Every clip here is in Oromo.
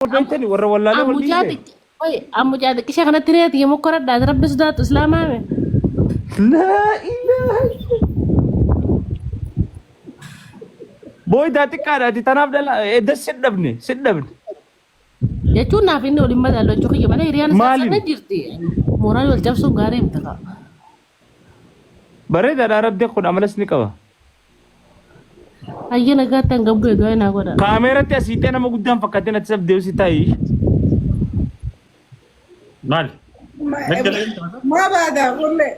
wal beektani warra wallaalee wal Ammucaa dhiise. xiqqi Oye, ammucaa xiqqishee kanatti reeti yommuu koradhaa rabbi sodaatu islaamaa me. Laa ilaaha illallah. Booydaa xiqqaadha ati tanaaf dhala edda si dhabne si dhabne. Jechuun naaf inni waliin madaalu jechuu kiyya malee hiriyaan isaa Maaliin? sana jirti. Mooraan wal cabsuun gaarii miti kaa. Bareedaadha rabbi kun amalas ni qaba. Hayyee nagaatti hanga bu'e du'aa naa godha. Kaameeratti asiixee nama guddaan fakkaateen ati sabdee si taa'i. Maali? Maa baada kullee.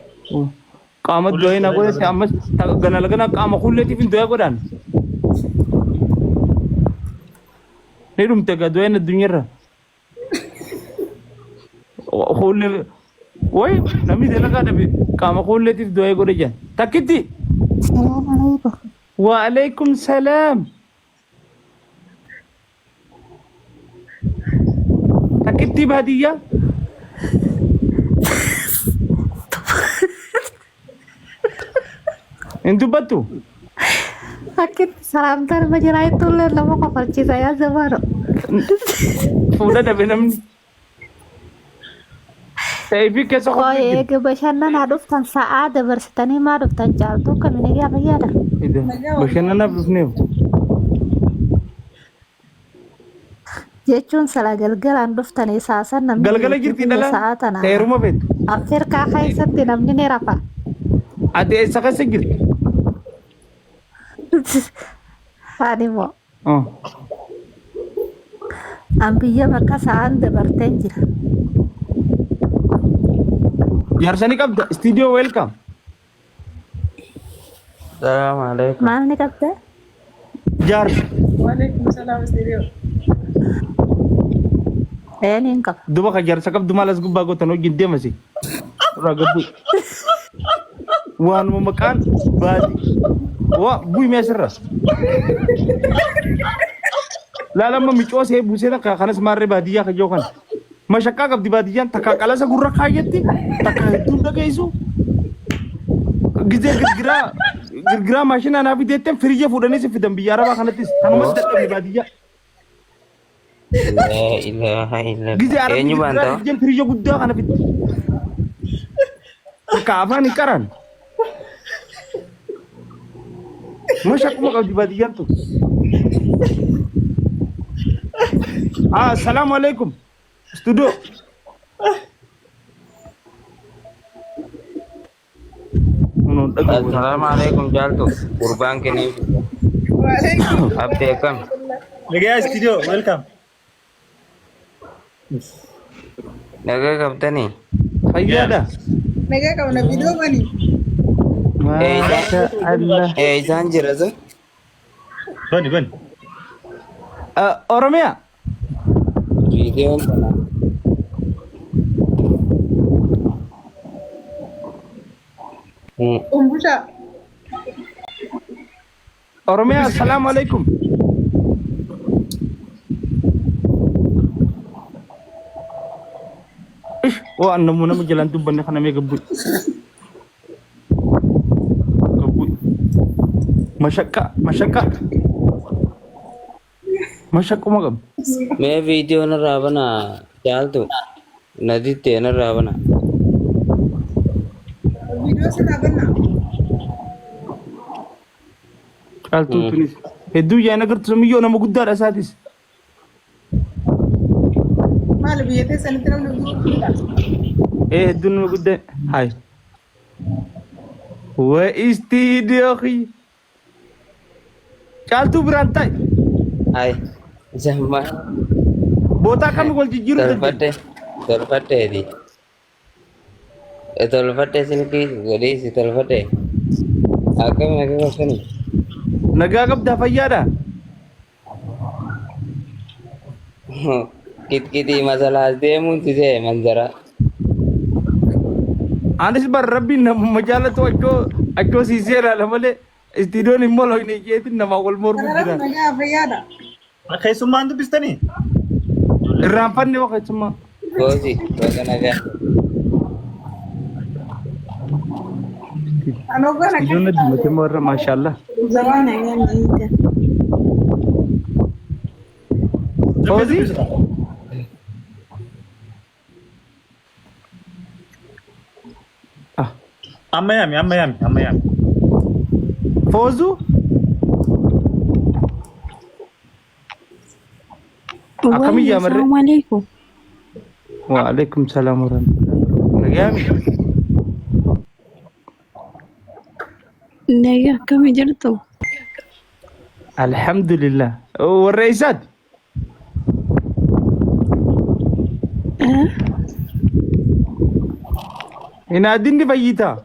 Qaama du'aa naa godhate ammas gana gana qaama kulleetiif hin du'aa godhaan. Ni dhumte gaa du'aan addunyaarra. Kuullee way namni dalagaa dhabe qaama kuulleetiif du'aa godhe jedhan. Takkitti. Salaam alaikum. Wa alaikum salaam. Takkitti baadiyyaa. Hin dubbattu? Akkitti salaamtaa nama jiraa jettullee nama kofalchiisa yaa zamaano. Fuudha dhabe namni. Ta'eefi keessa Qoy kofalchi jira. eega bashannanaa dhuftan sa'aa dabarsitanii maa dhuftan caaltuu kami nagaa fayyaadha. Bashannanaaf dhufneef. Jechuun sala galgalaan dhuftanii saasan namni Galgala guutuu jirti biyya dhalaan sa'aa tana heeruma feetu. Afrikaa keessatti namni ni rafa. Ati eessa keessa jirti? Ani immoo Oh. an biyya bakka sa'aan dabarteen jira. Jaarsa ni qabda. Studio welcome. Salaamu alaikum. Maal ni qabda? Jaarsa. Waalaikum salaam istiidiyoo. Ee niin qaba. Duba ka jaarsa qabdu maal as gubbaa gootan wajjin deemasi. Irraa gad bu'i. Waanuma maqaan baadi. Waa bu'i mee asirra. Laala amma micoo see buusee takka kanas maarree baadiyyaa kayyoo kana. Mashaqqaa qabdi baadiyyaan takka qalasa gurra kaayyatti takka hedduun dhageessu. Gizee girgiraa girgiraa maashinaa naa fideetteen firija fuudhanii si fidan biyya arabaa kanattis kanumas dadhabne baadiyyaa. Laa ilaaha illallah. Gizee arabni Eenyu girgiraa baanta? fiddeen firija guddaa kana fiddi. Takka afaan hin qaran. Mashaqquma qabdi baadiyyaan tun. Ah, assalaamu alaikum. Studio. Kunoon dhagahu. Assalaamu alaikum jaaltu. Gurbaan kenii. Waalaikum Abdee akkam? Nagaa studio, welcome. Nagaa qabdanii? Fayyaadha. Nagaa qabna viidiyoo bani. Maasha Allah. Eeysaan jira sun? Bani bani. Oromiyaa. Viidiyoon tana. Umbushaa. Oromiyaa assalaamu alaikum. Ish, oo annamu nama jalaan dubbanne kana mee gabbu. Gabbu. Mashaqqa, mashaqqa. Mashaqquma qabu. Mee viidiyoo narraa banaa caaltu. Na diddee narraa banaa. Viidiyoo sirraa bannaa. Caaltuu tunis hedduu yaan agartu samiyyoo nama guddaadha isaatis. Maali biyya teessanitti namni gurguddaa? Ee hedduu nama guddaa. Hayi. Wa istiidiyoo kiyya. Caaltuu biraan ta'i. Hayi. Zamma. Bootaa kami wal jijjiiruu dandeenya? Tolfadhe. Tolfadheeti. Tolfadhe silkii godhii si tolfadhe. Akkami nagaa qabdanii? Nagaa qabdaa fayyaadha? Kitkitii masalaas deemuun si se'e manzara. Anis bar rabbiin namuma jaalatu achoo achoo siisee ilaala malee istiidoon immoo loyne isheetiin namaa wal mormuu Kanarratti jira. nagaa fayyaadha. Keessummaan dubbistanii? Irraanfanne hoo keessummaa. Goosi baga nagaa. Anoo gana Istiidoon na diimate immoo irra maashaallah. Zamaan nagaan jiita. Fawzii? Amma yaami amma yaami amma yaami. Foozuu Akkami yaamarree? Assalamu alaikum. Waalaikum salaam warahmatullahi wabarakatuh. Nagayaami? Nagaa akkami jirtu? Alhamdulillah. Warra eessaati? Eh? Hin aadinni fayyitaa?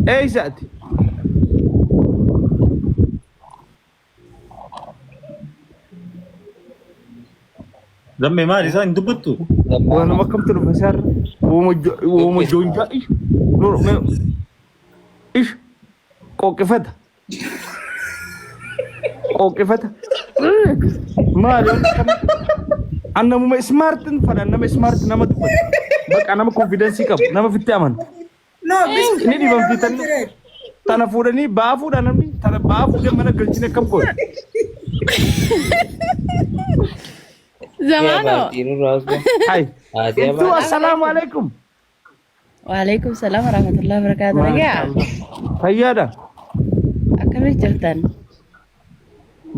Eessaati? Zammee maali isaan hin dubbattu? Waanuma akkamtu dhufa isaarra? Wooma joonjaa ish. Nur mee ish qooqifata. Qooqifata. Maali wanti akkana? An namuma ismaartin fadha nama ismaart nama dubbatu. Bakka nama konfiidensii qabu nama fitti amanu. No, bishaan Ni dhibamti tanni. Tana fuudhanii ba'aa fuudha namni. Tana ba'aa fuudhee mana galchine akkam godha? Zamaano. Hai. Ibtuu assalaamu alaikum. Waalaikum salaam warahmatullahi wabarakatuh. Nagaa. Fayyaadha. Akkamitti jirtan?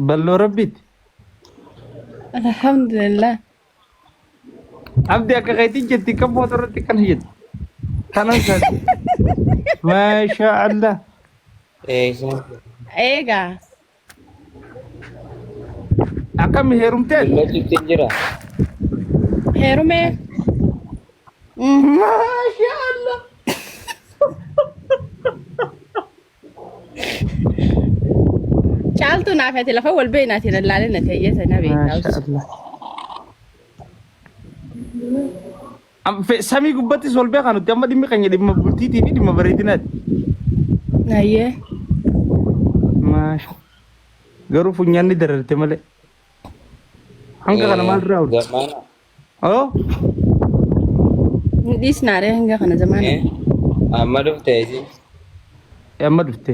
Balloo rabbiiti. Alhamdulillah. Abdi akka keetiin jetti kan footoo irratti kan jettu. Kanan isaati. Maashaa Allah. Eessa? Eegaa. Akkami heerumteen? Dullachuutti jira. Heerumee. Maashaa Allah. Caaltuu naaf ati lafa wal beeknaati lallaalee na ta'ee sana beektaa. Maashaa Allah. Samii gubbattis wal beekaa nuti amma dhimmi keenya dhimma bultiitii fi dhimma bareedinaati. Ayyee. Maasha. Garuu funyaan ni dararte malee. Hanga kana maal irraa oolti? Zamaana. Oo. Hin dhiisnaaree hanga kana zamaana. Amma dhufte isin. Amma dhufte.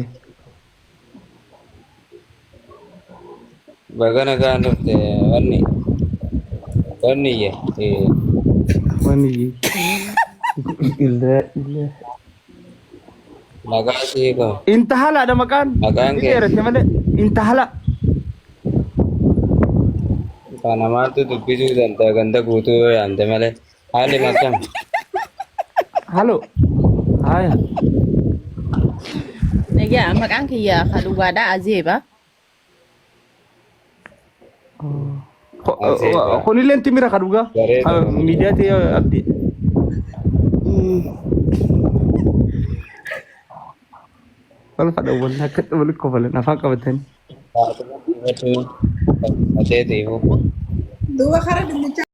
Baga nagaan dhufte wanni. Wanni iyye. Wanni iyye. Ilaa ilaa. Maqaa sii qaba. Intahalaadha maqaan. Maqaan Ni kee. dheerate malee. Intahala. Kana maaltu dubbisuu danda'a ganda guutuu yoo yaamte malee. Haalli akkam? Halo. Haya. Egaa maqaan kiyya kan dhugaadhaa Azeeba. Azeeba. Kunilleen timira ka dhugaa. Bareeda. Miidiyaa ta'e abdii. Wal fadha wal akka wal kofalan afaan qabatanii. Ateetiifuu. Duuba kara dinnichaa.